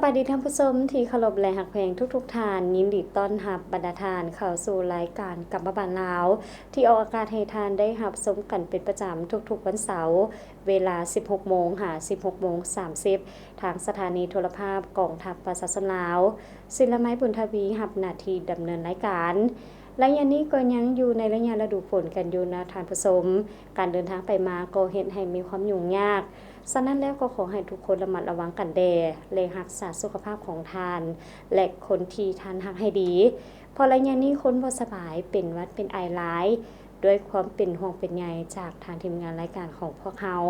ສະບາຍດີທ່ານຜູ້ຊົມທີ່ເຄົາລົບ ແລະ ຮັກແພງທຸກໆທ່ານ, ຍິນດີຕ້ອນຮັບບັນດາທ່ານເຂົ້າສູ່ລາຍການກຳມະບານລາວ ທີ່ອອກອາກາດໃຫ້ທ່ານໄດ້ຮັບຊົມກັນເປັນປະຈຳທຸກໆວັນເສົາ ເວລາສິບຫົກໂມງຫາສິບຫົກໂມງສາມສິບ ທາງສະຖານີໂທລະພາບກອງທັບປະຊາຊົນລາວ. ສິນລະໄມ ບຸນທະວີ ຮັບໜ້າທີ່ດຳເນີນລາຍການ. ໄລຍະນີ້ກໍຍັງຢູ່ໃນໄລຍະລະດູຝົນກັນຢູ່ນະທ່ານຜູ້ຊົມ. ການເດີນທາງໄປມາກໍເຮັດໃຫ້ມີຄວາມຫຍຸ້ງຍາກ. ສະນັ້ນແລ້ວກໍຂໍໃຫ້ທຸກຄົນລະມັດລະວັງກັນແດ່ ແລະ ຮັກສາສຸຂະພາບຂອງທ່ານ ແລະ ຄົນທີ່ທ່ານຮັກໃຫ້ດີ. ເພາະໄລຍະນີ້ຄົນບໍ່ສະບາຍ, ເປັນຫວັດເປັນໄອຫຼາຍ. ດ້ວຍຄວາມເປັນຫ່ວງເປັນໃຍຈາກທາງທີມງານລາຍການຂອງພວກເຮົາ.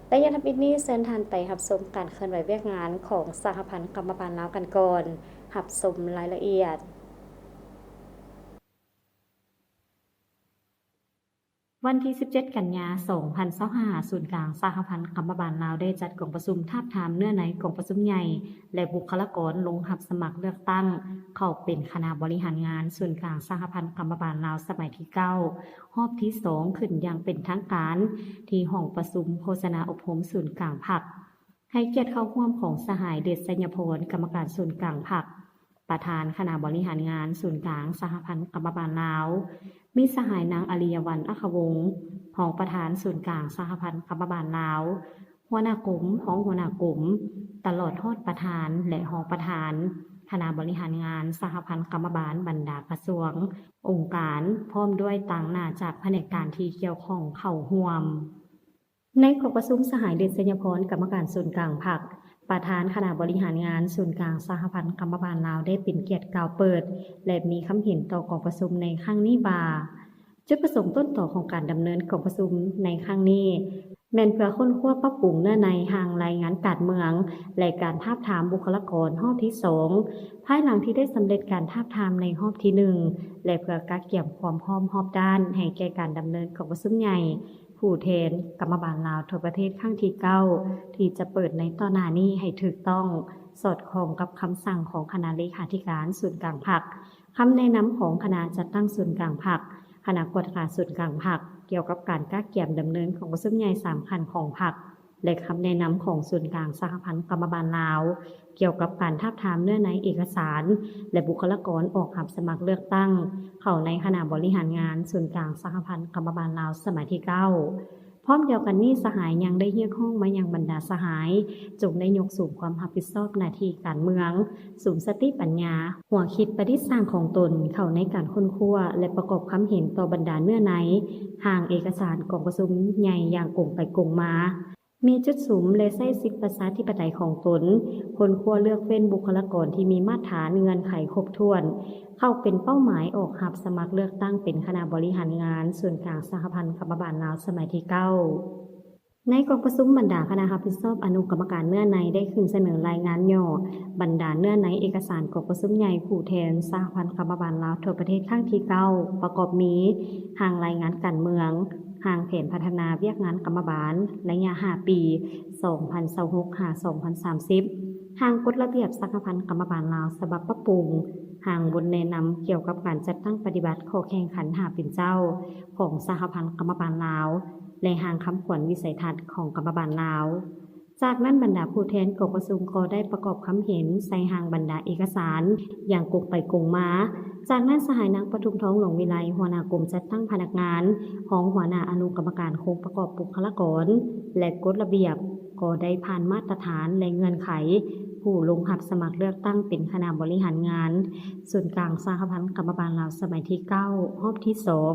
ໄລຍະທຳອິດນີ້ເຊີນທ່ານໄປຮັບຊົມການເຄື່ອນໄຫວວຽກງານຂອງສະຫະພັນກຳມະບານລາວກັນກ່ອນ. ຮັບຊົມລາຍລະອຽດ. ວັນທີສິບເຈັດ ກັນຍາ ສອງພັນຊາວຫ້າ ສູນກາງສະຫະພັນກຳມະບານລາວໄດ້ຈັດກອງປະຊຸມທາບທາມເນື້ອໃນກອງປະຊຸມໃຫຍ່ ແລະ ບຸກຄະລາກອນລົງຮັບສະໝັກເລືອກຕັ້ງເຂົ້າເປັນຄະນະບໍລິຫານງານສູນກາງສະຫະພັນກຳມະບານລາວສະໄໝທີເກົ້າ ຮອບທີສອງ ຂຶ້ນຢ່າງເປັນທາງການ ທີ່ຫ້ອງປະຊຸມໂຄສະນາອົບຮົມສູນກາງພັກ. ໃຫ້ກຽດເຂົ້າຮ່ວມຂອງສະຫາຍ ເດດ ໄຊຍະພອນ ກຳມະການສູນກາງພັກ, ປະທານຄະນະບໍລິຫານງານສູນກາງສະຫະພັນກຳມະບານລາວ, ມີສະຫາຍນາງ ອາລິຍະວັນ ອັກຂະວົງ ຮອງປະທານສູນກາງສະຫະພັນກຳມະບານລາວ, ຫົວໜ້າກົມ, ຮອງຫົວໜ້າກົມ, ຕະຫຼອດຮອດປະທານ ແລະ ຮອງປະທານຄະນະບໍລິຫານງານສະຫະພັນກຳມະບານບັນດາກະຊວງ, ອົງການ, ພ້ອມດ້ວຍຕາງໜ້າຈາກພະແນກການທີ່ກ່ຽວຂ້ອງເຂົ້າຮ່ວມ. ໃນກອງປະຊຸມ ສະຫາຍ ເດດ ໄຊຍະພອນ ກຳມະການສູນກາງພັກ, ປະທານຄະນະບໍລິຫານງານສູນກາງສະຫະພັນກຳມະບານລາວ ໄດ້ເປັນກຽດກ່າວເປີດ ແລະ ມີຄຳເຫັນຕໍ່ກອງປະຊຸມໃນຄັ້ງນີ້ວ່າ, ຈຸດປະສົງຕົ້ນຕໍຂອງການດຳເນີນກອງປະຊຸມໃນຄັ້ງນີ້ ແມ່ນເພື່ອຄົ້ນຄວ້າປັບປຸງເນື້ອໃນຮ່າງລາຍງານການເມືອງ ແລະ ການທາບທາມບຸກຄະລາກອນຮອບທີສອງ ພາຍຫຼັງທີ່ໄດ້ສຳເລັດການທາບທາມໃນຮອບທີໜຶ່ງ ແລະ ເພື່ອກະກຽມຄວາມພ້ອມຮອບດ້ານໃຫ້ແກ່ການດຳເນີນກອງປະຊຸມໃຫຍ່ ຜູ້ແທນກຳມະບານລາວທົ່ວປະເທດຄັ້ງທີເກົ້າ ທີ່ຈະເປີດໃນຕໍ່ໜ້ານີ້ໃຫ້ຖືກຕ້ອງ, ສອດຄ່ອງກັບຄຳສັ່ງຂອງຄະນະເລຂາທິການສູນກາງພັກ, ຄຳແນະນຳຂອງຄະນະຈັດຕັ້ງສູນກາງພັກ, ຄະນະກວດກາສູນກາງພັກ ກ່ຽວກັບການກະກຽມດຳເນີນກອງປະຊຸມໃຫຍ່ສາມຂັ້ນຂອງພັກ ແລະ ຄຳແນະນຳຂອງສູນກາງສະຫະພັນກຳມະບານລາວ ກ່ຽວກັບການທາບທາມເນື້ອໃນເອກະສານ ແລະ ບຸກຄະລາກອນອອກຮັບສະໝັກເລືອກຕັ້ງເຂົ້າໃນຄະນະບໍລິຫານງານສູນກາງສະຫະພັນກຳມະບານລາວສະໄໝທີເກົ້າ. ພ້ອມດຽວກັນນີ້, ສະຫາຍຍັງໄດ້ຮຽກຮ້ອງມາຍັງບັນດາສະຫາຍ ຈົ່ງໄດ້ຍົກສູງຄວາມຮັບຜິດຊອບໜ້າທີ່ການເມືອງ, ສຸມສະຕິປັນຍາ, ຫົວຄິດປະດິດສ້າງຂອງຕົນເຂົ້າໃນການຄົ້ນຄວ້າ ແລະ ປະກອບຄຳເຫັນຕໍ່ບັນດາເນື້ອໃນຮ່າງເອກະສານກອງປະຊຸມໃຫຍ່ຢ່າງກົງໄປກົງມາ. ມີຈຸດສຸມ ແລະ ໃຊ້ສິດປະຊາທິປະໄຕຂອງຕົນ, ຄົ້ນຄວ້າເລືອກເວັ້ນບຸກຄະລາກອນທີ່ມີມາດຖານເງື່ອນໄຂຄົບຖ້ວນ, ເຂົ້າເປັນເປົ້າໝາຍອອກຮັບສະໝັກເລືອກຕັ້ງເປັນຄະນະບໍລິຫານງານສູນກາງສະຫະພັນກຳມະບານລາວສະໄໝທີເກົ້າ. ໃນກອງປະຊຸມ, ບັນດາຄະນະຮັບຜິດຊອບອະນຸກຳມະການເນື້ອໃນໄດ້ຂຶ້ນສະເໜີລາຍງານຫຍໍ້ບັນດາເນື້ອໃນເອກະສານກອງປະຊຸມໃຫຍ່ຜູ້ແທນສະຫະພັນກຳມະບານລາວທົ່ວປະເທດຄັ້ງທີເກົ້າ ປະກອບມີ ຮ່າງລາຍງານການເມືອງ, ຮ່າງແຜນພັດທະນາວຽກງານກຳມະບານໄລຍະຫ້າປີ ສອງພັນຊາວຫົກ ຫາ ສອງພັນສາມສິບ, ຮ່າງກົດລະບຽບສະຫະພັນກຳມະບານລາວສະບັບປັບປຸງ, ຮ່າງບົດແນະນຳກ່ຽວກັບການຈັດຕັ້ງປະຕິບັດຂໍ້ແຂ່ງຂັນຫ້າເປັນເຈົ້າຂອງສະຫະພັນກຳມະບານລາວ ແລະ ຮ່າງຄຳຂວັນວິໄສທັດຂອງກຳມະບານລາວ. ຈາກນັ້ນບັນດາຜູ້ແທນກອງປະຊຸມກໍໄດ້ປະກອບຄຳເຫັນໃສ່ຮ່າງບັນດາເອກະສານຢ່າງກົງໄປກົງມາ. ຈາກນັ້ນສະຫາຍນາງປະທຸມທອງ ຫຼວງວິໄລ ຫົວໜ້າກົມຈັດຕັ້ງພະນັກງານ, ຮອງຫົວໜ້າອະນຸກຳມະການໂຄງປະກອບບຸກຄະລາກອນ ແລະ ກົດລະບຽບ ກໍໄດ້ຜ່ານມາດຕະຖານ ແລະ ເງື່ອນໄຂຜູ້ລົງຮັບສະໝັກເລືອກຕັ້ງເປັນຄະນະບໍລິຫານງານສູນກາງສະຫະພັນກຳມະບານລາວສະໄໝທີເກົ້າ ຮອບທີສອງ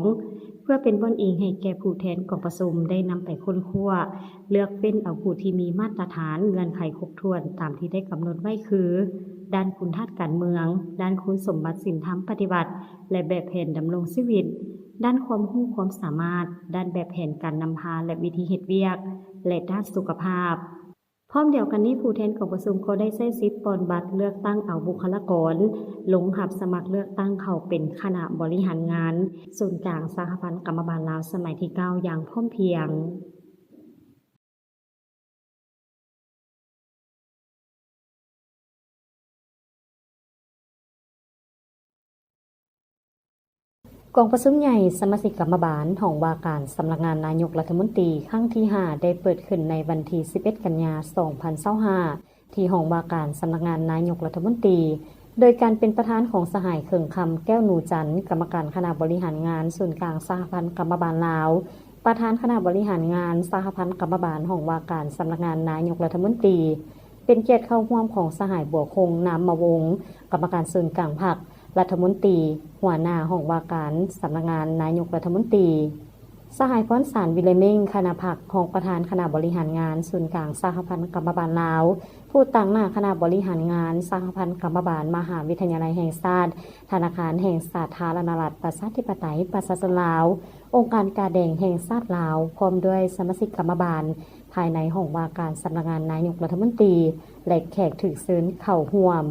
ເພື່ອເປັນບ່ອນອີງໃຫ້ແກ່ຜູ້ແທນກອງປະຊຸມໄດ້ນຳໄປຄົ້ນຄວ້າ ເລືອກເຟັ້ນເອົາຜູ້ທີ່ມີມາດຕະຖານເງື່ອນໄຂຄົບຖ້ວນຕາມທີ່ໄດ້ກຳນົດໄວ້ຄື ດ້ານຄຸນທາດການເມືອງ, ດ້ານຄຸນສົມບັດສິນທຳປະຕິວັດ ແລະ ແບບແຜນດຳລົງຊີວິດ, ດ້ານຄວາມຮູ້ຄວາມສາມາດ, ດ້ານແບບແຜນການນຳພາ ແລະ ວິທີເຮັດວຽກ ແລະ ດ້ານສຸຂະພາບ. ພ້ອມດຽວກັນນີ້, ຜູ້ແທນກອງປະຊຸມກໍໄດ້ໃຊ້ສິດປ່ອນບັດເລືອກຕັ້ງເອົາບຸກຄະລາກອນລົງຮັບສະໝັກເລືອກຕັ້ງເຂົ້າເປັນຄະນະບໍລິຫານງານສູນກາງສະຫະພັນກຳມະບານລາວສະໄໝທີເກົ້າຢ່າງພ້ອມພຽງ. ກອງປະຊຸມໃຫຍ່ສະມາຊິກກຳມະບານຫ້ອງວ່າການສຳນັກງານນາຍົກລັດຖະມົນຕີ ຄັ້ງທີຫ້າ ໄດ້ເປີດຂຶ້ນໃນວັນທີສິບເອັດ ກັນຍາ ສອງພັນຊາວຫ້າ ທີ່ຫ້ອງວ່າການສຳນັກງານນາຍົກລັດຖະມົນຕີ ໂດຍການເປັນປະທານຂອງສະຫາຍ ເຄິ່ງຄຳ ແກ້ວໜູຈັນ ກຳມະການຄະນະບໍລິຫານງານສູນກາງສະຫະພັນກຳມະບານລາວ, ປະທານຄະນະບໍລິຫານງານສະຫະພັນກຳມະບານຫ້ອງວ່າການສຳນັກງານນາຍົກລັດຖະມົນຕີ, ເປັນກຽດເຂົ້າຮ່ວມຂອງສະຫາຍ ບົວຄົງ ນາມມະວົງ ກຳມະການສູນກາງພັກ, ລັດຖະມົນຕີ, ຫົວໜ້າຫ້ອງວ່າການສຳນັກງານນາຍົກລັດຖະມົນຕີ, ສະຫາຍ ພອນສານ ວິໄລເມັ່ງ ຄະນະພັກ, ຮອງປະທານຄະນະບໍລິຫານງານສູນກາງສະຫະພັນກຳມະບານລາວ, ຜູ້ຕາງໜ້າຄະນະບໍລິຫານງານສະຫະພັນກຳມະບານມະຫາວິທະຍາໄລແຫ່ງຊາດ, ທະນາຄານແຫ່ງສາທາລະນະລັດປະຊາທິປະໄຕປະຊາຊົນລາວ, ອົງການກາແດງແຫ່ງຊາດລາວ ພ້ອມດ້ວຍສະມາຊິກກຳມະບານພາຍໃນຫ້ອງວ່າການສຳນັກງານນາຍົກລັດຖະມົນຕີ ແລະ ແຂກຖືກເຊີນເຂົ້າຮ່ວມ.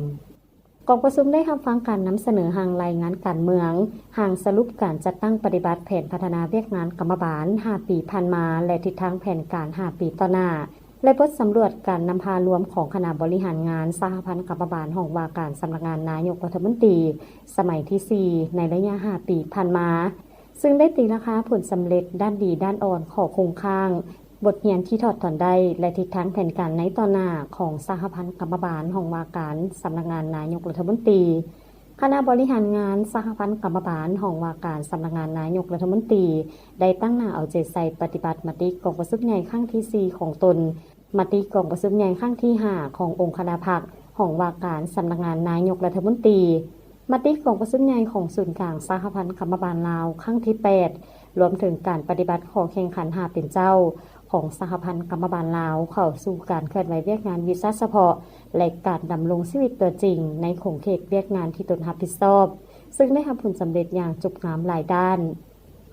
ກອງປະຊຸມໄດ້ຮັບຟັງການນຳສະເໜີຮ່າງລາຍງານການເມືອງ, ຮ່າງສະຫຼຸບການຈັດຕັ້ງປະຕິບັດແຜນພັດທະນາວຽກງານກຳມະບານຫ້າປີຜ່ານມາ ແລະ ທິດທາງແຜນການຫ້າປີຕໍ່ໜ້າ ແລະ ບົດສຳຫຼວດການນຳພາລວມຂອງຄະນະບໍລິຫານງານສະຫະພັນກຳມະບານຫ້ອງວ່າການສຳນັກງານນາຍົກລັດຖະມົນຕີ ສະໄໝທີສີ່ ໃນໄລຍະຫ້າປີຜ່ານມາ, ຊຶ່ງໄດ້ຕີລາຄາຜົນສຳເລັດດ້ານດີດ້ານອ່ອນ, ຂໍ້ຄົງຄ້າງ, ບົດຮຽນທີ່ຖອດຖອນໄດ້ ແລະ ທິດທາງແຜນການໃນຕໍ່ໜ້າຂອງສະຫະພັນກຳມະບານຫ້ອງວ່າການສຳນັກງານນາຍົກລັດຖະມົນຕີ. ຄະນະບໍລິຫານງານສະຫະພັນກຳມະບານຫ້ອງວ່າການສຳນັກງານນາຍົກລັດຖະມົນຕີ ໄດ້ຕັ້ງໜ້າເອົາໃຈໃສ່ປະຕິບັດມະຕິກອງປະຊຸມໃຫຍ່ຄັ້ງທີສີ່ຂອງຕົນ, ມະຕິກອງປະຊຸມໃຫຍ່ຄັ້ງທີຫ້າຂອງອົງຄະນະພັກ ຫ້ອງວ່າການສຳນັກງານນາຍົກລັດຖະມົນຕີ, ມະຕິກອງປະຊຸມໃຫຍ່ຂອງສູນກາງສະຫະພັນກຳມະບານລາວຄັ້ງທີແປດ, ລວມເຖິງການປະຕິບັດຂໍ້ແຂ່ງຂັນຫ້າເປັນເຈົ້າຂອງສະຫະພັນກຳມະບານລາວ ເຂົ້າສູ່ການເຄື່ອນໄຫວວຽກງານວິຊາສະເພາະ ແລະ ການດຳລົງຊີວິດຕົວຈິງໃນຂົງເຂດວຽກງານທີ່ຕົນຮັບຜິດຊອບ, ຊຶ່ງໄດ້ຮັບຜົນສຳເລັດຢ່າງຈົບງາມຫຼາຍດ້ານ.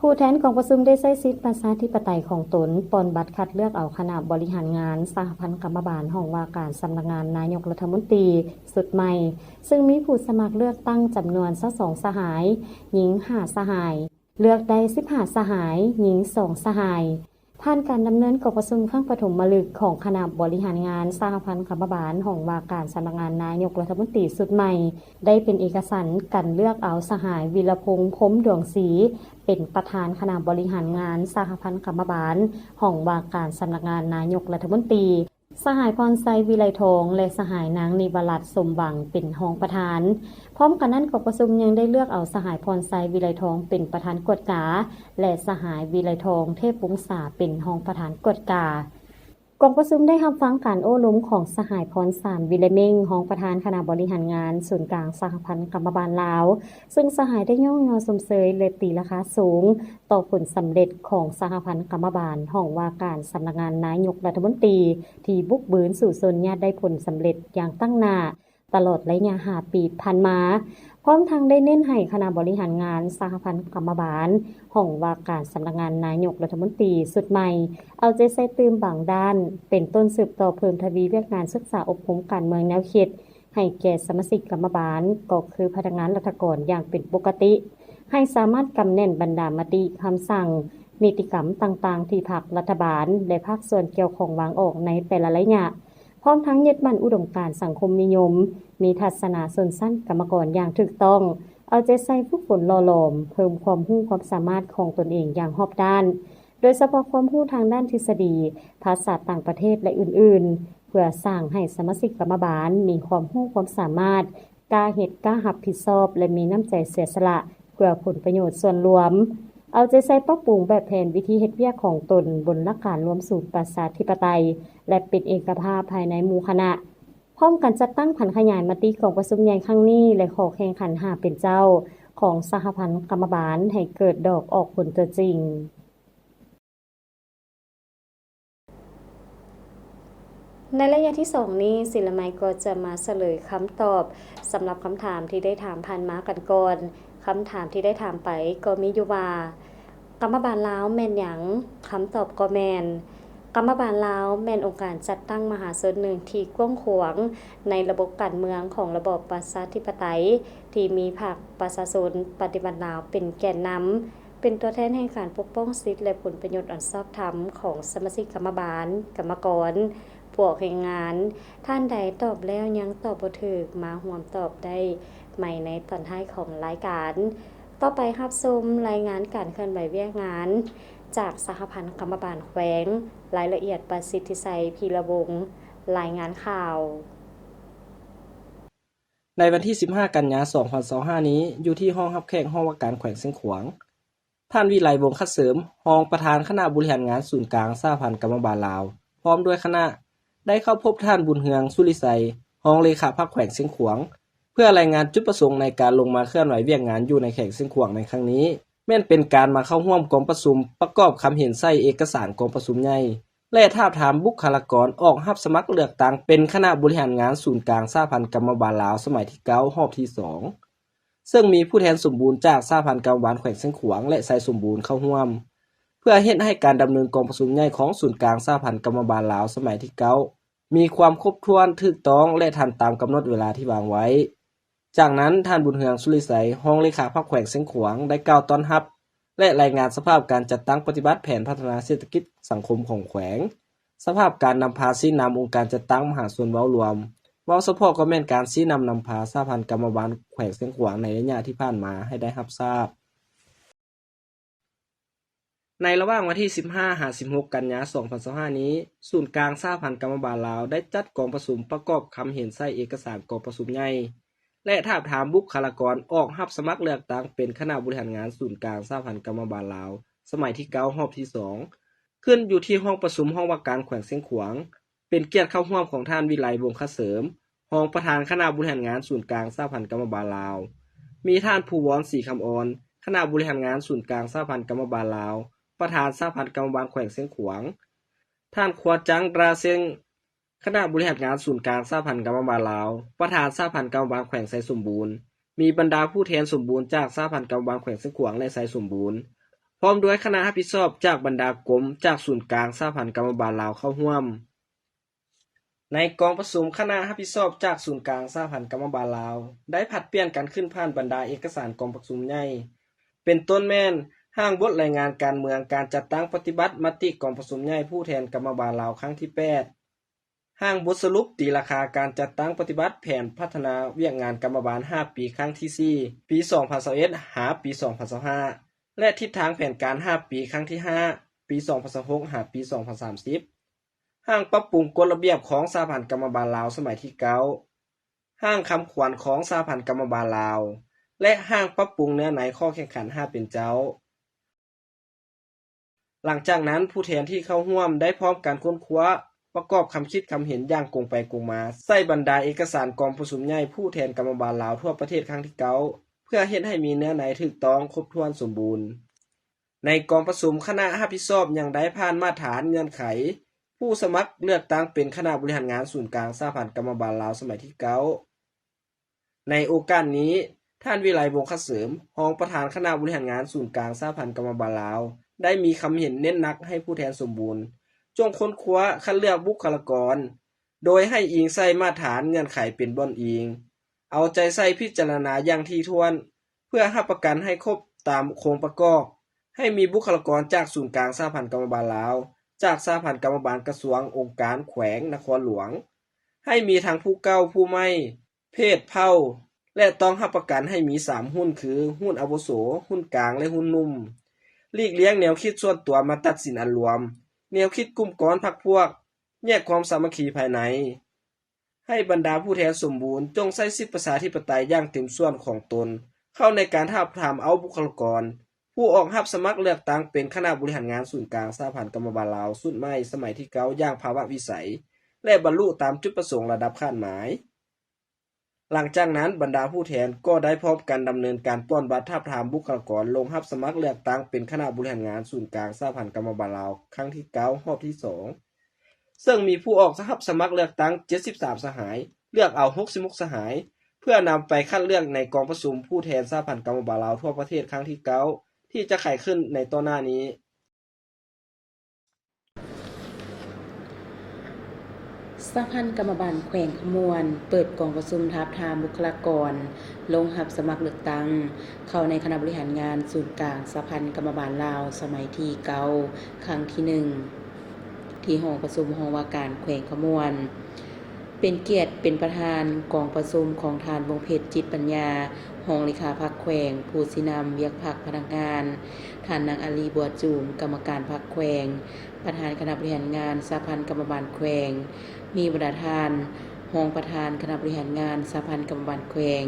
ຜູ້ແທນກອງປະຊຸມໄດ້ໃຊ້ສິດປະຊາທິປະໄຕຂອງຕົນ ປ່ອນບັດຄັດເລືອກເອົາຄະນະບໍລິຫານງານສະຫະພັນກຳມະບານຫ້ອງວ່າການສຳນັກງານນາຍົກລັດຖະມົນຕີຊຸດໃໝ່, ຊຶ່ງມີຜູ້ສະໝັກເລືອກຕັ້ງຈຳນວນຊາວສອງສະຫາຍ, ຍິງຫ້າສະຫາຍ, ເລືອກໄດ້ສິບຫ້າສະຫາຍ, ຍິງສອງສະຫາຍ. ຜ່ານການດຳເນີນກອງປະຊຸມຄັ້ງປະຖົມມະລຶກຂອງຄະນະບໍລິຫານງານສະຫະພັນກຳມະບານຫ້ອງວ່າການສຳນັກງານນາຍົກລັດຖະມົນຕີຊຸດໃໝ່, ໄດ້ເປັນເອກະສັນກັນເລືອກເອົາສະຫາຍ ວິລະພົງ ພົມດວງສີ ເປັນປະທານຄະນະບໍລິຫານງານສະຫະພັນກຳມະບານຫ້ອງວ່າການສຳນັກງານນາຍົກລັດຖະມົນຕີ, ສະຫາຍ ພອນໄຊ ວິໄລທອງ ແລະ ສະຫາຍ ນາງ ນິວະລັດ ສົມຫວັງ ເປັນຮອງປະທານ. ພ້ອມກັນນັ້ນ, ກອງປະຊຸມຍັງໄດ້ເລືອກເອົາສະຫາຍ ພອນໄຊ ວິໄລທອງ ເປັນປະທານກວດກາ ແລະ ສະຫາຍ ວິໄລທອງ ເທບວົງສາ ເປັນຮອງປະທານກວດກາ. ກອງປະຊຸມໄດ້ຮັບຟັງການໂອ້ລົມຂອງສະຫາຍ ພອນສານ ວິໄລເມັ່ງ ຮອງປະທານຄະນະບໍລິຫານງານສູນກາງສະຫະພັນກຳມະບານລາວ, ຊຶ່ງສະຫາຍໄດ້ຍ້ອງຍໍຊົມເຊີຍ ແລະ ຕີລາຄາສູງຕໍ່ຜົນສຳເລັດຂອງສະຫະພັນກຳມະບານຫ້ອງວ່າການສຳນັກງານນາຍົກລັດຖະມົນຕີ ທີ່ບຸກບືນສູ້ຊົນຍາດໄດ້ຜົນສຳເລັດຢ່າງຕັ້ງໜ້າ ຕະຫຼອດໄລຍະຫ້າປີຜ່ານມາ, ພ້ອມທັງໄດ້ເນັ້ນໃຫ້ຄະນະບໍລິຫານງານສະຫະພັນກຳມະບານ ຫ້ອງວ່າການສຳນັກງານນາຍົກລັດຖະມົນຕີຊຸດໃໝ່ ເອົາໃຈໃສ່ຕື່ມບາງດ້ານ, ເປັນຕົ້ນສືບຕໍ່ເພີ່ມທະວີວຽກງານສຶກສາອົບຮົມການເມືອງແນວຄິດໃຫ້ແກ່ສະມາຊິກກຳມະບານ ກໍຄືພະນັກງານລັດຖະກອນຢ່າງເປັນປົກກະຕິ, ໃຫ້ສາມາດກຳແໜ້ນບັນດາມະຕິ, ຄຳສັ່ງ, ນິຕິກຳຕ່າງໆທີ່ພັກ, ລັດຖະບານ ແລະ ພາກສ່ວນກ່ຽວຂ້ອງວາງອອກໃນແຕ່ລະໄລຍະ. ພ້ອມທັງຍຶດໝັ້ນອຸດົມການສັງຄົມນິຍົມ, ມີທັດສະນະຊົນຊັ້ນກຳມະກອນຢ່າງຖືກຕ້ອງ, ເອົາໃຈໃສ່ຝຶກຝົນຫຼໍ່ຫຼອມ, ເພີ່ມຄວາມຮູ້ຄວາມສາມາດຂອງຕົນເອງຢ່າງຮອບດ້ານ, ໂດຍສະເພາະຄວາມຮູ້ທາງດ້ານທິດສະດີ, ພາສາຕ່າງປະເທດ ແລະ ອື່ນໆ, ເພື່ອສ້າງໃຫ້ສະມາຊິກກຳມະບານມີຄວາມຮູ້ຄວາມສາມາດ, ກ້າເຮັດ, ກ້າຮັບຜິດຊອບ ແລະ ມີນ້ຳໃຈເສຍສະຫຼະເພື່ອຜົນປະໂຫຍດສ່ວນລວມ, ເອົາໃຈໃສ່ປັບປຸງແບບແຜນວິທີເຮັດວຽກຂອງຕົນບົນຫຼັກການລວມສູນປະຊາທິປະໄຕ ແລະ ເປັນເອກະພາບພາຍໃນໝູ່ຄະນະ, ພ້ອມກັນຈັດຕັ້ງຜັນຂະຫຍາຍມະຕິກອງປະຊຸມໃຫຍ່ຄັ້ງນີ້ ແລະ ຂໍ້ແຂ່ງຂັນຫ້າເປັນເຈົ້າຂອງສະຫະພັນກຳມະບານໃຫ້ເກີດດອກອອກຜົນຕົວຈິງ. ໃນໄລຍະທີສອງນີ້, ສິລະໄມກໍຈະມາສະເຫຼີຍຄຳຕອບສຳລັບຄຳຖາມທີ່ໄດ້ຖາມຜ່ານມາກັນກ່ອນ. ຄຳຖາມທີ່ໄດ້ຖາມໄປກໍມີຢູ່ວ່າ, ກຳມະບານລາວແມ່ນຫຍັງ? ຄຳຕອບກໍແມ່ນ, ກຳມະບານລາວແມ່ນອົງການຈັດຕັ້ງມະຫາຊົນໜຶ່ງທີ່ກວ້າງຂວາງໃນລະບົບການເມືອງຂອງລະບອບປະຊາທິປະໄຕ ທີ່ມີພັກປະຊາຊົນປະຕິວັດລາວເປັນແກນນຳ. ເປັນຕົວແທນແຫ່ງການປົກປ້ອງສິດ ແລະ ຜົນປະໂຫຍດອັນຊອບທຳຂອງສະມາຊິກກຳມະບານ, ກຳມະກອນ, ພວກແຮງງານ. ທ່ານໃດຕອບແລ້ວຍັງຕອບບໍ່ຖືກ, ມາຮ່ວມຕອບໄດ້ໃໝ່ໃນຕອນທ້າຍຂອງລາຍການ. ຕໍ່ໄປຮັບຊົມລາຍງານການເຄື່ອນໄຫວວຽກງານຈາກສະຫະພັນກຳມະບານແຂວງ, ລາຍລະອຽດ ປະສິດທິໄຊ ພີລະວົງ, ລາຍງານຂ່າວ. ໃນວັນທີສິບຫ້າ ກັນຍາ ສອງພັນຊາວຫ້ານີ້ ຢູ່ທີ່ຫ້ອງຮັບແຂກຫ້ອງວ່າການແຂວງຊຽງຂວາງ, ທ່ານ ວິໄລ ວົງຄະເສີມ ຮອງປະທານຄະນະບໍລິຫານງານສູນກາງສະຫະພັນກຳມະບານລາວ ພ້ອມດ້ວຍຄະນະ ໄດ້ເຂົ້າພົບທ່ານ ບຸນເຮືອງ ສຸລິໄຊ ຮອງເລຂາພັກແຂວງຊຽງຂວາງ ເພື່ອລາຍງານຈຸດປະສົງໃນການລົງມາເຄື່ອນໄຫວວຽກງານຢູ່ໃນແຂວງຊຽງຂວາງໃນຄັ້ງນີ້ ແມ່ນເປັນການມາເຂົ້າຮ່ວມກອງປະຊຸມປະກອບຄຳເຫັນໃສ່ເອກະສານກອງປະຊຸມໃຫຍ່ ແລະ ທາບທາມບຸກຄະລາກອນອອກຮັບສະໝັກເລືອກຕັ້ງເປັນຄະນະບໍລິຫານງານສູນກາງສະຫະພັນກຳມະບານລາວສະໄໝທີເກົ້າ ຮອບທີສອງ ເຊິ່ງມີຜູ້ແທນສົມບູນຈາກສະຫະພັນກຳມະບານແຂວງຊຽງຂວາງ ແລະ ໄຊສົມບູນເຂົ້າຮ່ວມ ເພື່ອເຮັດໃຫ້ການດຳເນີນກອງປະຊຸມໃຫຍ່ຂອງສູນກາງສະຫະພັນກຳມະບານລາວສະໄໝທີເກົ້າ ມີຄວາມຄົບຖ້ວນ, ຖືກຕ້ອງ ແລະ ທັນຕາມກຳນົດເວລາທີ່ວາງໄວ້. ຈາກນັ້ນ, ທ່ານ ບຸນເຮືອງ ສຸລິໄຊ ຮອງເລຂາພັກແຂວງຊຽງຂວາງ ໄດ້ກ່າວຕ້ອນຮັບ ແລະ ລາຍງານສະພາບການຈັດຕັ້ງປະຕິບັດແຜນພັດທະນາເສດຖະກິດສັງຄົມຂອງແຂວງ, ສະພາບການນຳພາຊີ້ນຳອົງການຈັດຕັ້ງມະຫາຊົນເວົ້າລວມ, ເວົ້າສະເພາະກໍແມ່ນການຊີ້ນຳນຳພາສະຫະພັນກຳມະບານແຂວງຊຽງຂວາງໃນໄລຍະທີ່ຜ່ານມາໃຫ້ໄດ້ຮັບຊາບ. ໃນລະຫວ່າງວັນທີສິບຫ້າ ຫາ ສິບຫົກ ກັນຍາ ສອງພັນຊາວຫ້ານີ້, ສູນກາງສະຫະພັນກຳມະບານລາວ ໄດ້ຈັດກອງປະຊຸມປະກອບຄຳເຫັນໃສ່ເອກະສານກອງປະຊຸມໃຫຍ່ ແລະ ທາບທາມບຸກຄະລາກອນອອກຮັບສະໝັກເລືອກຕັ້ງເປັນຄະນະບໍລິຫານງານສູນກາງສະຫະພັນກຳມະບານລາວ ສະໄໝທີເກົ້າ ຮອບທີສອງ ຂຶ້ນຢູ່ທີ່ຫ້ອງປະຊຸມຫ້ອງວ່າການແຂວງຊຽງຂວາງ, ເປັນກຽດເຂົ້າຮ່ວມຂອງທ່ານ ວິໄລ ວົງຄະເສີມ ຮອງປະທານຄະນະບໍລິຫານງານສູນກາງສະຫະພັນກຳມະບານລາວ, ມີທ່ານ ພູວອນ ສີຄຳອ່ອນ ຄະນະບໍລິຫານງານສູນກາງສະຫະພັນກຳມະບານລາວ, ປະທານສະຫະພັນກຳມະບານແຂວງຊຽງຂວາງ, ທ່ານ ຄວາ ຈັງ ຣາເຊັງ ຄະນະບໍລິຫານງານສູນກາງສະຫະພັນກຳມະບານລາວ, ປະທານສະຫະພັນກຳມະບານແຂວງໄຊສົມບູນ, ມີບັນດາຜູ້ແທນສົມບູນຈາກສະຫະພັນກຳມະບານແຂວງຊຽງຂວາງ ແລະ ໄຊສົມບູນ, ພ້ອມດ້ວຍຄະນະຮັບຜິດຊອບຈາກບັນດາກົມຈາກສູນກາງສະຫະພັນກຳມະບານລາວເຂົ້າຮ່ວມ. ໃນກອງປະຊຸມ, ຄະນະຮັບຜິດຊອບຈາກສູນກາງສະຫະພັນກຳມະບານລາວ ໄດ້ຜັດປ່ຽນກັນຂຶ້ນຜ່ານບັນດາເອກະສານກອງປະຊຸມໃຫຍ່ ເປັນຕົ້ນແມ່ນ ຮ່າງບົດລາຍງານການເມືອງການຈັດຕັ້ງປະຕິບັດມະຕິກອງປະຊຸມໃຫຍ່ຜູ້ແທນກຳມະບານລາວຄັ້ງທີແປດ, ຮ່າງບົດສະຫຼຸບຕີລາຄາການຈັດຕັ້ງປະຕິບັດແຜນພັດທະນາວຽກງານກຳມະບານຫ້າປີຄັ້ງທີສີ່ ປີສອງພັນຊາວເອັດ ຫາ ປີສອງພັນຊາວຫ້າ ແລະ ທິດທາງແຜນການຫ້າປີຄັ້ງທີຫ້າ ປີສອງພັນຊາວຫົກ ຫາ ປີສອງພັນສາມສິບ, ຮ່າງປັບປຸງກົດລະບຽບຂອງສະຫະພັນກຳມະບານລາວສະໄໝທີເກົ້າ, ຮ່າງຄຳຂວັນຂອງສະຫະພັນກຳມະບານລາວ ແລະ ຮ່າງປັບປຸງເນື້ອໃນຂໍ້ແຂ່ງຂັນຫ້າເປັນເຈົ້າ. ຫຼັງຈາກນັ້ນ, ຜູ້ແທນທີ່ເຂົ້າຮ່ວມໄດ້ພ້ອມກັນຄົ້ນຄວ້າ, ປະກອບຄຳຄິດຄຳເຫັນຢ່າງກົງໄປກົງມາ ໃສ່ບັນດາເອກະສານກອງປະຊຸມໃຫຍ່ຜູ້ແທນກຳມະບານລາວທົ່ວປະເທດຄັ້ງທີເກົ້າ ເພື່ອເຮັດໃຫ້ມີເນື້ອໃນຖືກຕ້ອງ, ຄົບຖ້ວນ, ສົມບູນ. ໃນກອງປະຊຸມ, ຄະນະຮັບຜິດຊອບຍັງໄດ້ຜ່ານມາດຖານເງື່ອນໄຂຜູ້ສະໝັກເລືອກຕັ້ງເປັນຄະນະບໍລິຫານງານສູນກາງສະຫະພັນກຳມະບານລາວສະໄໝທີເກົ້າ. ໃນໂອກາດນີ້, ທ່ານ ວິໄລ ວົງຄະເສີມ ຮອງປະທານຄະນະບໍລິຫານງານສູນກາງສະຫະພັນກຳມະບານລາວ ໄດ້ມີຄຳເຫັນເນັ້ນໜັກໃຫ້ຜູ້ແທນສົມບູນ ຈົ່ງຄົ້ນຄວ້າຄັດເລືອກບຸກຄະລາກອນ ໂດຍໃຫ້ອີງໃສ່ມາດຖານເງື່ອນໄຂເປັນບ່ອນອີງ, ເອົາໃຈໃສ່ພິຈາລະນາຢ່າງຖີ່ຖ້ວນ ເພື່ອຮັບປະກັນໃຫ້ຄົບຕາມໂຄງປະກອບ, ໃຫ້ມີບຸກຄະລາກອນຈາກສູນກາງສະຫະພັນກຳມະບານລາວ, ຈາກສະຫະພັນກຳມະບານກະຊວງ, ອົງການ, ແຂວງ, ນະຄອນຫຼວງ, ໃຫ້ມີທັງຜູ້ເກົ່າ, ຜູ້ໃໝ່, ເພດ, ເຜົ່າ ແລະ ຕ້ອງຮັບປະກັນໃຫ້ມີສາມຮຸ່ນ ຄື ຮຸ່ນອາວຸໂສ, ຮຸ່ນກາງ ແລະ ຮຸ່ນໜຸ່ມ. ຫຼີກລ່ຽງແນວຄິດສ່ວນຕົວມາຕັດສິນອັນລວມ, ແນວຄິດກຸ່ມກ້ອນພັກພວກ, ແຍກຄວາມສາມັກຄີພາຍໃນ. ໃຫ້ບັນດາຜູ້ແທນສົມບູນຈົ່ງໃຊ້ສິດປະຊາທິປະໄຕຢ່າງເຕັມສ່ວນຂອງຕົນ ເຂົ້າໃນການທາບທາມເອົາບຸກຄະລາກອນ ຜູ້ອອກຮັບສະໝັກເລືອກຕັ້ງເປັນຄະນະບໍລິຫານງານສູນກາງສະຫະພັນກຳມະບານລາວຊຸດໃໝ່ສະໄໝທີເກົ້າ ຢ່າງພາວະວິໄສ ແລະ ບັນລຸຕາມຈຸດປະສົງລະດັບຄາດໝາຍ. ຫຼັງຈາກນັ້ນ, ບັນດາຜູ້ແທນກໍໄດ້ພ້ອມກັນດຳເນີນການປ່ອນບັດທາບທາມບຸກຄະລາກອນລົງຮັບສະໝັກເລືອກຕັ້ງເປັນຄະນະບໍລິຫານງານສູນກາງສະຫະພັນກຳມະບານລາວ ຄັ້ງທີເກົ້າ ຮອບທີສອງ ເຊິ່ງມີຜູ້ອອກຮັບສະໝັກເລືອກຕັ້ງເຈັດສິບສາມສະຫາຍ, ເລືອກເອົາຫົກສິບຫົກສະຫາຍ ເພື່ອນຳໄປຄັດເລືອກໃນກອງປະຊຸມຜູ້ແທນສະຫະພັນກຳມະບານລາວທົ່ວປະເທດຄັ້ງທີເກົ້າ ທີ່ຈະໄຂຂຶ້ນໃນຕໍ່ໜ້ານີ້. ສະຫະພັນກຳມະບານແຂວງຄຳມ່ວນ ເປີດກອງປະຊຸມທາບທາມບຸກຄະລາກອນລົງຮັບສະໝັກເລືອກຕັ້ງ ເຂົ້າໃນຄະນະບໍລິຫານງານສູນກາງສະຫະພັນກຳມະບານລາວ ສະໄໝທີເກົ້າ ຄັ້ງທີໜຶ່ງ ທີ່ຫໍປະຊຸມຫ້ອງວ່າການແຂວງຄຳມ່ວນ. ເປັນກຽດເປັນປະທານກອງປະຊຸມຂອງທ່ານ ວົງເພັດ ຈິດປັນຍາ ຮອງເລຂາພັກແຂວງ, ຜູ້ຊີ້ນຳວຽກພັກພະນັກງານ, ທ່ານ ນາງ ອາລີ ບົວຈູມ ກຳມະການພັກແຂວງ, ປະທານຄະນະບໍລິຫານງານສະຫະພັນກຳມະບານແຂວງ, ມີບັນດາທ່ານ ຮອງປະທານຄະນະບໍລິຫານງານສະຫະພັນກຳມະບານແຂວງ,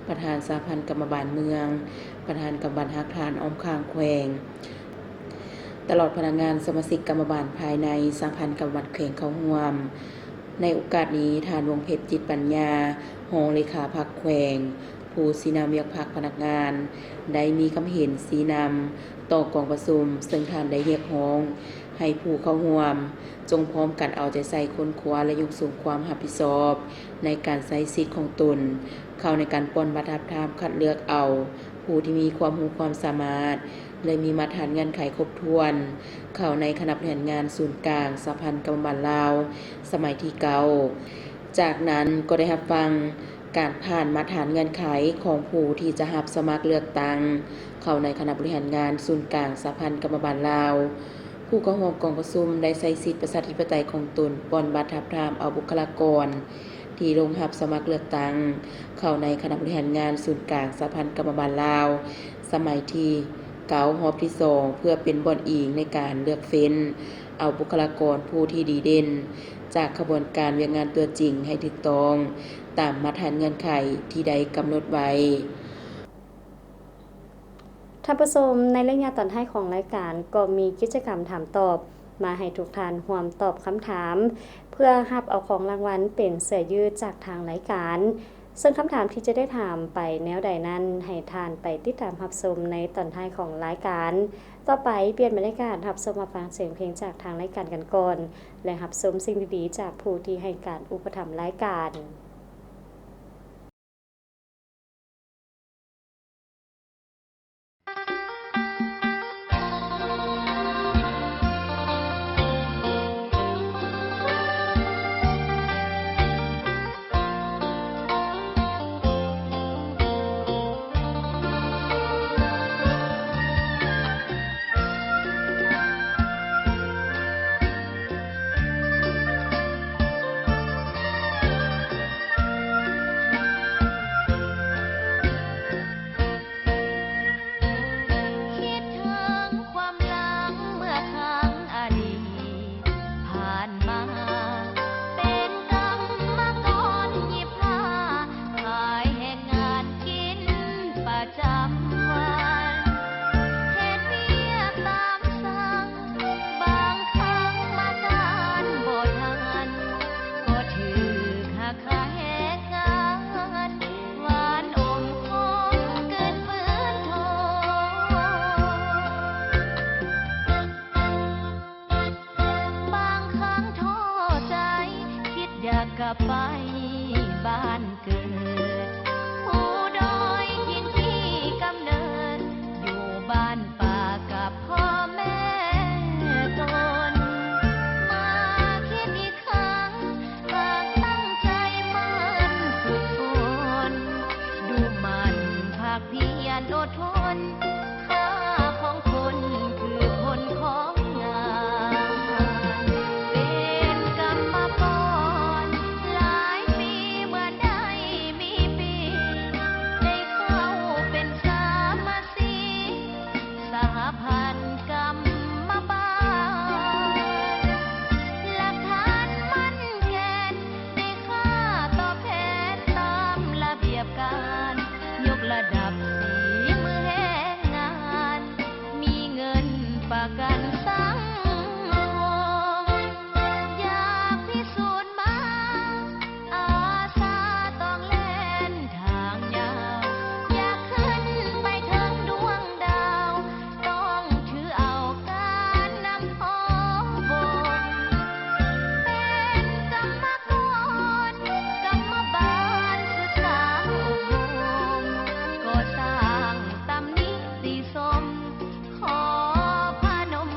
ປະທານສະຫະພັນກຳມະບານເມືອງ, ປະທານກຳມະບານຮາກຖານອ້ອມຂ້າງແຂວງ, ຕະຫຼອດພະນັກງານສະມາຊິກກຳມະບານພາຍໃນສະຫະພັນກຳມະບານແຂວງເຂົ້າຮ່ວມ. ໃນໂອກາດນີ້, ທ່ານ ວົງເພັດ ຈິດປັນຍາ, ຮອງເລຂາພັກແຂວງ, ຜູ້ຊີ້ນຳວຽກພັກພະນັກງານ ໄດ້ມີຄຳເຫັນຊີ້ນຳຕໍ່ກອງປະຊຸມ, ເຊິ່ງທ່ານໄດ້ຮຽກຮ້ອງໃຫ້ຜູ້ເຂົ້າຮ່ວມຈົ່ງພ້ອມກັນເອົາໃຈໃສ່ຄົ້ນຄວ້າ ແລະ ຍົກສູງຄວາມຮັບຜິດຊອບໃນການໃຊ້ສິດຂອງຕົນ ເຂົ້າໃນການປ່ອນບັດທາບທາມຄັດເລືອກເອົາຜູ້ທີ່ມີຄວາມຮູ້ຄວາມສາມາດ ແລະ ມີມາດຕະຖານເງື່ອນໄຂຄົບຖ້ວນ ເຂົ້າໃນຄະນະບໍລິຫານງານສູນກາງສະຫະພັນກຳມະບານລາວ ສະໄໝທີເກົ້າ. ຈາກນັ້ນກໍໄດ້ຮັບຟັງການຜ່ານມາດຕະຖານເງື່ອນໄຂຂອງຜູ້ທີ່ຈະຮັບສະໝັກເລືອກຕັ້ງເຂົ້າໃນຄະນະບໍລິຫານງານສູນກາງສະຫະພັນກຳມະບານລາວ. ຜູ້ເຂົ້າຮ່ວມກອງປະຊຸມໄດ້ໃຊ້ສິດປະຊາທິປະໄຕຂອງຕົນ ປ່ອນບັດທາບທາມເອົາບຸກຄະລາກອນ ທີ່ລົງຮັບສະໝັກເລືອກຕັ້ງເຂົ້າໃນຄະນະບໍລິຫານງານສູນກາງສະຫະພັນກຳມະບານລາວ ສະໄໝທີເກົ້າ ຮອບທີສອງ ເພື່ອເປັນບ່ອນອີງໃນການເລືອກເຟ້ນເອົາບຸກຄະລາກອນຜູ້ທີ່ດີເດັ່ນ ຈາກຂະບວນການວຽກງານຕົວຈິງໃຫ້ຖືກຕ້ອງຕາມມາດຕະຖານເງື່ອນໄຂທີ່ໄດ້ກຳນົດໄວ້. ທ່ານຜູ້ຊົມ, ໃນໄລຍະຕອນທ້າຍຂອງລາຍການ ກໍມີກິດຈະກຳຖາມຕອບ ມາໃຫ້ທຸກທ່ານຮ່ວມຕອບຄຳຖາມ ເພື່ອຮັບເອົາຂອງລາງວັນເປັນເສື້ອຢືດຈາກທາງລາຍການ. ເຊິ່ງຄຳຖາມທີ່ຈະໄດ້ຖາມໄປແນວໃດນັ້ນ, ໃຫ້ທ່ານໄປຕິດຕາມຮັບຊົມໃນຕອນທ້າຍຂອງລາຍການ. ຕໍ່ໄປ, ປ່ຽນບັນຍາກາດຮັບຊົມຮັບຟັງສຽງເພງຈາກທາງລາຍການກັນກ່ອນ ແລະ ຮັບຊົມສິ່ງດີໆຈາກຜູ້ທີ່ໃຫ້ການອຸປະຖຳລາຍການ. ຄິດເຖິງຄວາມຫຼັງເມື່ອຄັ້ງອະດີດຜ່ານມາ ເປັນກຳມະກອນຫຍິບຜ້າ ຂາຍແຮງງານກິນປະຈຳວັນ ເຮັດວຽກຕາມສັ່ງ ບາງຄັ້ງມາທານບໍ່ທັນ ກໍຖືກຫັກຄ່າແຮງງານ ຫວານອົມຂົມກືນຟືນທົນ ບາງຄັ້ງທໍ້ໃຈ ຄິດຢາກກັບໄປບ້ານເກີດ ພູດອຍຖິ່ນທີ່ກຳເນີດ ຢູ່ບ້ານປ່າກັບພໍ່ແມ່ຕົນ ມາຄິດອີກ ຄັ້ງ ຫາກຕັ້ງໃຈໝັ້ນຝຶກຝົນ ດຸໝັ່ນພາກພຽນອົດທົນ ຄ່າຂອງຄົນຄືຜົນຂອງງານ ເປັນກຳມະກອນຫຼາຍປີ ເມື່ອໄດ້ມີປີ ໄດ້ເຂົ້າເປັນສະມາຊິກ ສະຫະພັນກຳມະບານ ຫຼັກຖານໝັ້ນແກ່ນ ໃນຄ່າຕອບແທນຕາມລະບຽບການ ຍົກລະດັບສີມືແຮງງານ ມີເງິນປະກັນສັງຄົມ ຢາກພິສູດມາ ອາສາຕ້ອງແລ່ນທາງຍາວ ຢາກຂຶ້ນໄປເຖິງດວງດາວ ຕ້ອງຖືເອົາການນຳພໍ່ບົນ ເປັນກຳມະກອນ ກຳມະບານສຶກສາອົບຮົມ ກໍ່ສ້າງຕຳນິຕິຊົມ ຂໍພະນົມ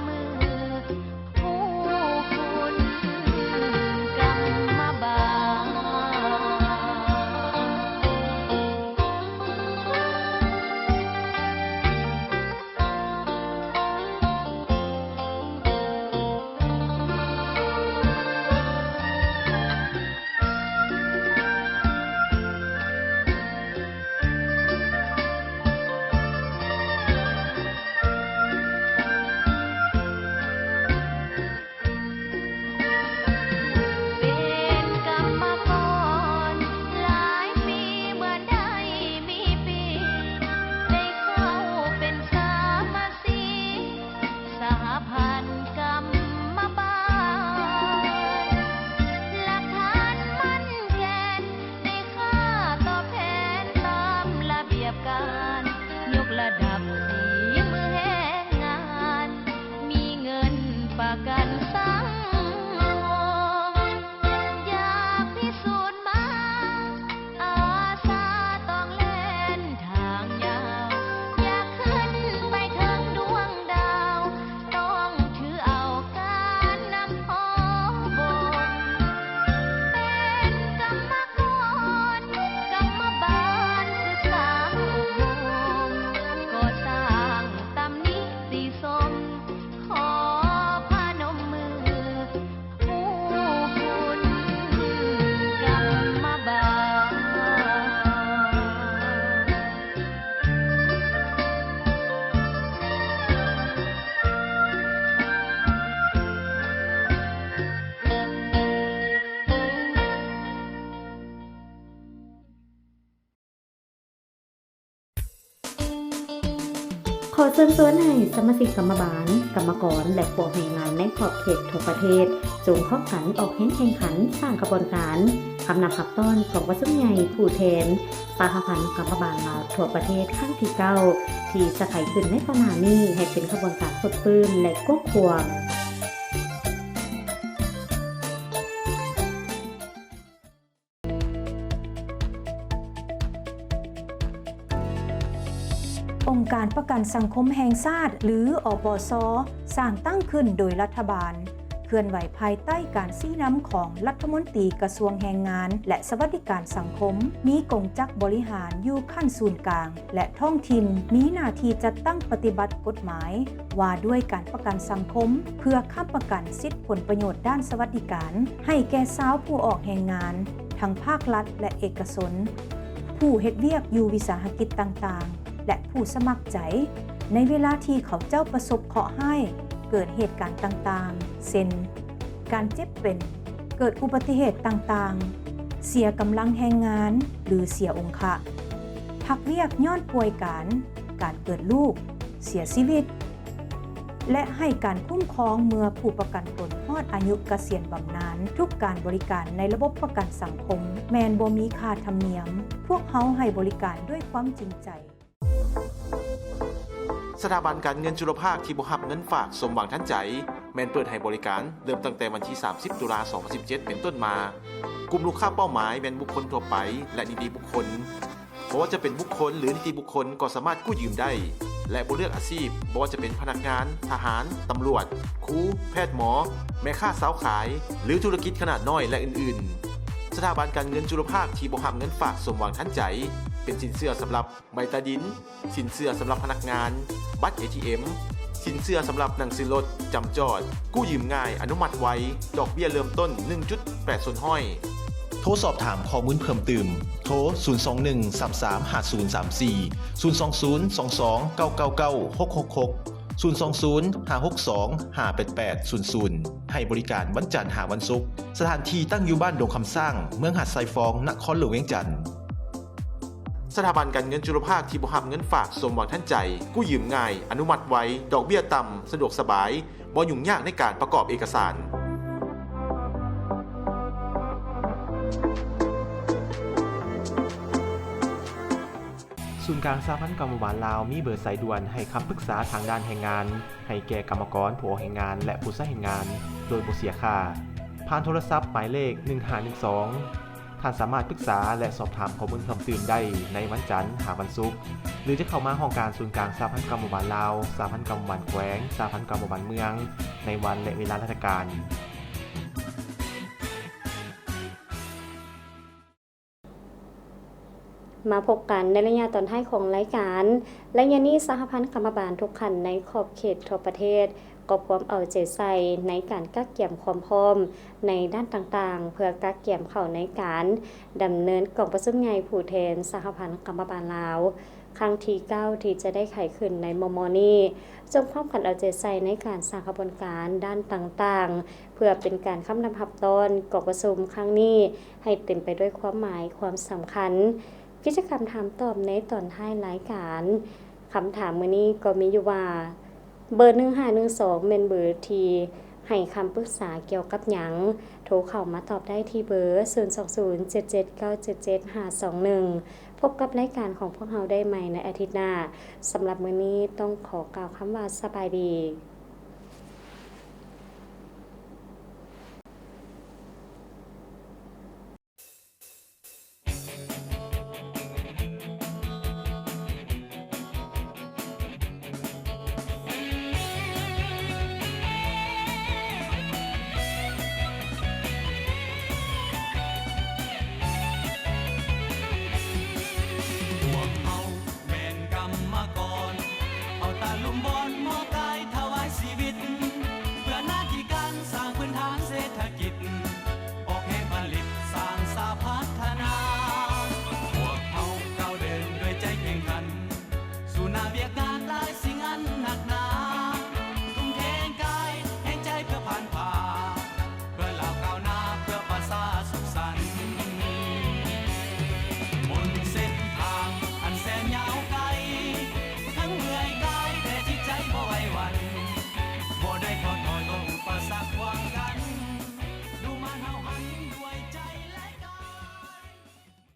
ຂໍເຊີນຊວນໃຫ້ສະມາຊິກກຳມະບານ, ກຳມະກອນ ແລະ ພວກແຮງງານໃນຂອບເຂດທົ່ວປະເທດ ຈົ່ງພ້ອມກັນອອກແຮງແຂ່ງຂັນສ້າງຂະບວນການ, ຄຳນັບຮັບຕ້ອນກອງປະຊຸມໃຫຍ່ຜູ້ແທນສະຫະພັນກຳມະບານລາວທົ່ວປະເທດຄັ້ງທີເກົ້າ ທີ່ຈະໄຂຂຶ້ນໃນຕໍ່ໜ້ານີ້ ໃຫ້ເປັນຂະບວນການຟົດຟື້ນ ແລະ ກວ້າງຂວາງ. ອົງການປະກັນສັງຄົມແຫ່ງຊາດ ຫຼື ອປຊ ສ້າງຕັ້ງຂຶ້ນໂດຍລັດຖະບານ, ເຄື່ອນໄຫວພາຍໃຕ້ການຊີ້ນຳຂອງລັດຖະມົນຕີກະຊວງແຮງງານ ແລະ ສະຫວັດດີການສັງຄົມ, ມີກົງຈັກບໍລິຫານຢູ່ຂັ້ນສູນກາງ ແລະ ທ້ອງຖິ່ນ, ມີໜ້າທີ່ຈັດຕັ້ງປະຕິບັດກົດໝາຍ ວ່າດ້ວຍການປະກັນສັງຄົມ ເພື່ອຄ້ຳປະກັນສິດຜົນປະໂຫຍດດ້ານສະຫວັດດີການ ໃຫ້ແກ່ຊາວຜູ້ອອກແຮງງານ ທັງພາກລັດ ແລະ ເອກະຊົນ, ຜູ້ເຮັດວຽກຢູ່ວິສາຫະກິດຕ່າງໆ ແລະ ຜູ້ສະໝັກໃຈ ໃນເວລາທີ່ເຂົາເຈົ້າປະສົບເຄາະຮ້າຍ, ເກີດເຫດການຕ່າງໆ ເຊັ່ນ ການເຈັບເປັນ, ເກີດອຸບັດຕິເຫດຕ່າງໆ, ເສຍກຳລັງແຮງງານ ຫຼື ເສຍອົງຄະ, ພັກວຽກຍ້ອນປ່ວຍການ, ການເກີດລູກ, ເສຍຊີວິດ ແລະ ໃຫ້ການຄຸ້ມຄອງເມື່ອຜູ້ປະກັນຕົນຮອດອາຍຸກະສຽນບຳນານ. ທຸກການບໍລິການໃນລະບົບປະກັນສັງຄົມແມ່ນບໍ່ມີຄ່າທຳນຽມ. ພວກເຮົາໃຫ້ບໍລິການດ້ວຍຄວາມຈິງໃຈ. ສະຖາບັນການເງິນຈຸລະພາກທີ່ບໍ່ຮັບເງິນຝາກສົມຫວັງທັນໃຈ ແມ່ນເປີດໃຫ້ບໍລິການເລີ່ມຕັ້ງແຕ່ວັນທີສາມສິບ ຕຸລາ ສອງພັນສິບເຈັດ ເປັນຕົ້ນມາ. ກຸ່ມລູກຄ້າເປົ້າໝາຍແມ່ນບຸກຄົນທົ່ວໄປ ແລະ ນິຕິບຸກຄົນ. ບໍ່ວ່າຈະເປັນບຸກຄົນ ຫຼື ນິຕິບຸກຄົນກໍສາມາດກູ້ຢືມໄດ້ ແລະ ບໍ່ເລືອກອາຊີບ, ບໍ່ວ່າຈະເປັນພະນັກງານ, ທະຫານ, ຕຳຫຼວດ, ຄູ, ແພດ, ໝໍ, ແມ່ຄ້າ, ຊາວຂາຍ ຫຼື ທຸລະກິດຂະໜາດນ້ອຍ ແລະ ອື່ນໆ. ສະຖາບັນການເງິນຈຸລະພາກທີ່ບໍ່ຮັບເງິນຝາກສົມຫວັງທັນໃຈ ເປັນສິນເຊື່ອສຳລັບ ໃບຕາດິນ, ສິນເຊື່ອສຳລັບພະນັກງານ, ບັດເອທີເອັມ, ສິນເຊື່ອສຳລັບໜັງສືລົດ, ຈຳຈອດ, ກູ້ຢືມງ່າຍ, ອະນຸມັດໄວ, ດອກເບ້ຍເລີ່ມຕົ້ນ ໜຶ່ງຈຸດແປດສ່ວນຮ້ອຍ. ໂທສອບຖາມຂໍ້ມູນເພີ່ມຕື່ມ, ໂທ ສູນສອງໜຶ່ງ ສາມສາມ ຫ້າສູນສາມສີ່, ສູນສອງສູນ ສອງສອງ ເກົ້າເກົ້າເກົ້າ ຫົກຫົກຫົກ, ສູນສອງສູນ ຫ້າຫົກສອງ ຫ້າແປດແປດສູນສູນ. ໃຫ້ບໍລິການວັນຈັນຫາວັນສຸກ. ສະຖານທີ່ຕັ້ງຢູ່ບ້ານດົງຄຳຊ້າງ, ເມືອງຫາດຊາຍຟອງ, ນະຄອນຫຼວງວຽງຈັນ. ສະຖາບັນການເງິນຈຸລະພາກທີ່ບໍ່ຮັບເງິນຝາກສົມຫວັງທັນໃຈ, ກູ້ຢືມງ່າຍ, ອະນຸມັດໄວ, ດອກເບ້ຍຕ່ຳ, ສະດວກສະບາຍ, ບໍ່ຫຍຸ້ງຍາກໃນການປະກອບເອກະສານ. ສູນກາງສະຫະພັນກຳມະບານລາວມີເບີສາຍດ່ວນໃຫ້ຄຳປຶກສາທາງດ້ານແຮງງານ ໃຫ້ແກ່ກຳມະກອນ, ຜູ້ອອກແຮງງານ ແລະ ຜູ້ໃຊ້ແຮງງານ ໂດຍບໍ່ເສຍຄ່າ ຜ່ານໂທລະສັບໝາຍເລກ ໜຶ່ງຫ້າໜຶ່ງສອງ. ທ່ານສາມາດປຶກສາ ແລະ ສອບຖາມຂໍ້ມູນເພີ່ມຕື່ມໄດ້ໃນວັນຈັນຫາວັນສຸກ ຫຼື ຈະເຂົ້າມາຫ້ອງການສູນກາງສະຫະພັນກຳມະບານລາວ, ສະຫະພັນກຳມະບານແຂວງ, ສະຫະພັນກຳມະບານເມືອງ ໃນວັນ ແລະ ເວລາລາຊະການ. ມາພົບກັນໃນໄລຍະຕອນທ້າຍຂອງລາຍການ. ໄລຍະນີ້ ສະຫະພັນກຳມະບານທຸກຂັ້ນໃນຂອບເຂດທົ່ວປະເທດ ກໍພວມເອົາໃຈໃສ່ໃນການກະກຽມຄວາມພ້ອມໃນດ້ານຕ່າງໆ ເພື່ອກະກຽມເຂົ້າໃນການດຳເນີນກອງປະຊຸມໃຫຍ່ຜູ້ແທນສະຫະພັນກຳມະບານລາວ ຄັ້ງທີເກົ້າ ທີ່ຈະໄດ້ໄຂຂຶ້ນໃນມໍ່ໆນີ້. ຈົ່ງພ້ອມກັນເອົາໃຈໃສ່ໃນການສ້າງຂະບວນການດ້ານຕ່າງໆ ເພື່ອເປັນການຄຳນັບຮັບຕ້ອນກອງປະຊຸມຄັ້ງນີ້ ໃຫ້ເຕັມໄປດ້ວຍຄວາມໝາຍຄວາມສຳຄັນ. ກິດຈະກຳຖາມຕອບໃນຕອນທ້າຍລາຍການ. ຄຳຖາມມື້ນີ້ກໍມີຢູ່ວ່າ ເບີໜຶ່ງຫ້າໜຶ່ງສອງ ແມ່ນເບີທີ່ໃຫ້ຄຳປຶກສາກ່ຽວກັບຫຍັງ? ໂທເຂົ້າມາຕອບໄດ້ທີ່ເບີ ສູນສອງສູນ ເຈັດເຈັດເກົ້າ ເຈັດເຈັດຫ້າສອງໜຶ່ງ. ພົບກັບລາຍການຂອງພວກເຮົາໄດ້ໃໝ່ໃນອາທິດໜ້າ. ສຳລັບມື້ນີ້ຕ້ອງຂໍກ່າວຄຳວ່າສະບາຍດີ.